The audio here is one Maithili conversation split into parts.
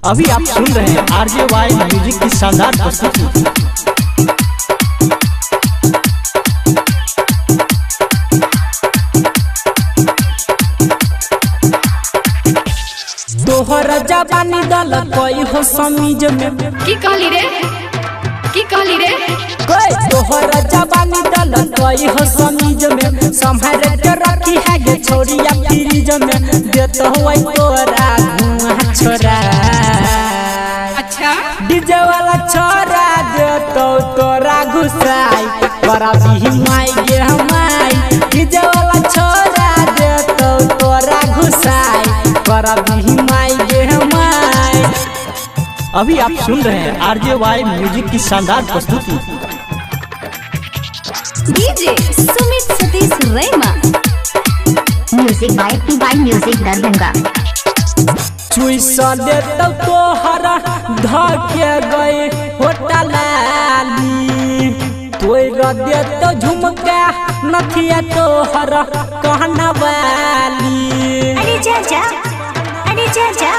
अभी आप सुन रहे हैं आरजे वाई म्यूजिक की शानदार प्रस्तुति। तोहर जवानी दल कोई हो समीज में की कहली रे, की कहली रे? तोहर जवानी दल कोई हो समीज में, संभाल के रखी है गे छोरिया फ्रिज में, देत हुआ तोरा धुआं छोरा। अच्छा डीजे वाला छोरा देतो तोरा घुसाई, बड़ा भी माई गे हमाई। डीजे वाला छोरा देतो तोरा घुसाई, बड़ा भी माई गे हमाई। अभी आप सुन रहे हैं आरजे वाई म्यूजिक की शानदार प्रस्तुति। DJ Sumit Satish Raima, music by P Y music Darbhanga. चुईसा देतो तोहरा धके गए होटलाली, तोरा देतो झुमका नथिया तोहरा कहना वाली। अरे जा जा, अरे जा जा।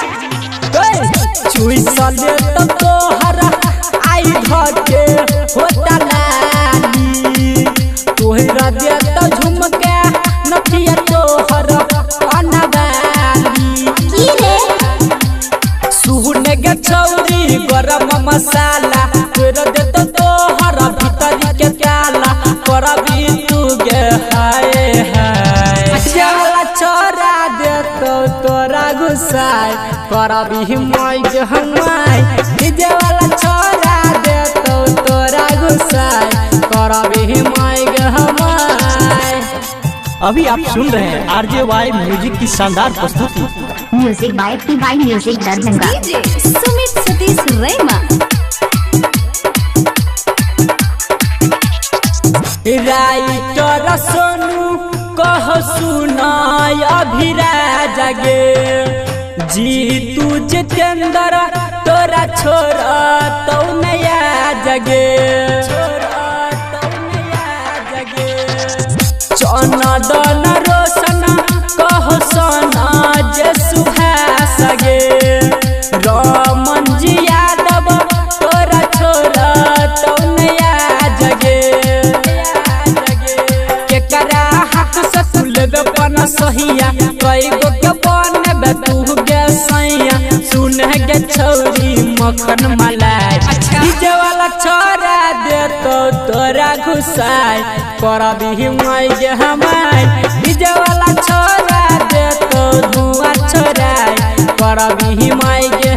चुईसा देतो तोहरा आई धके होटलाली, तोरा देतो झुमका नथिया तोहरा कहना वाली। की रे सुहने के छौरी गरम मसाला, तोरा देतो तोहरा भीतरी के काला, करबी तू गे हाय हाय। अच्छा छोरा देतो तोरा घुसाई, करबी माई गे हमाई। डीजे वाला छोरा देतो तोरा घुसाई, करबी माई गे हमाई। अभी आप सुन रहे हैं आरजे वाई म्यूजिक की शानदार प्रस्तुति। Music by P Y music Darbhanga. DJ Sumit Satish Raima, writer Sonu कह सुनाय अभिराज गे, जीतू जितेंद्र तोरा छोरा तो नया जगे। चंदन रोशन कह सोना जे सुभाष गे, रमन जी यादव तोरा छोरा तो नया जगे। केकरा हाथ से सुलबे पन सहिया, कई गो के बनबे तू गे सैया, सुन गे छौरी मक्खन मलाई। डीजे वाला छोरा देतो तोरा घुसाई, करबी माई गे हमाई। डीजे वाला छोरा देतो धुआं छोराई, करबी माई गे।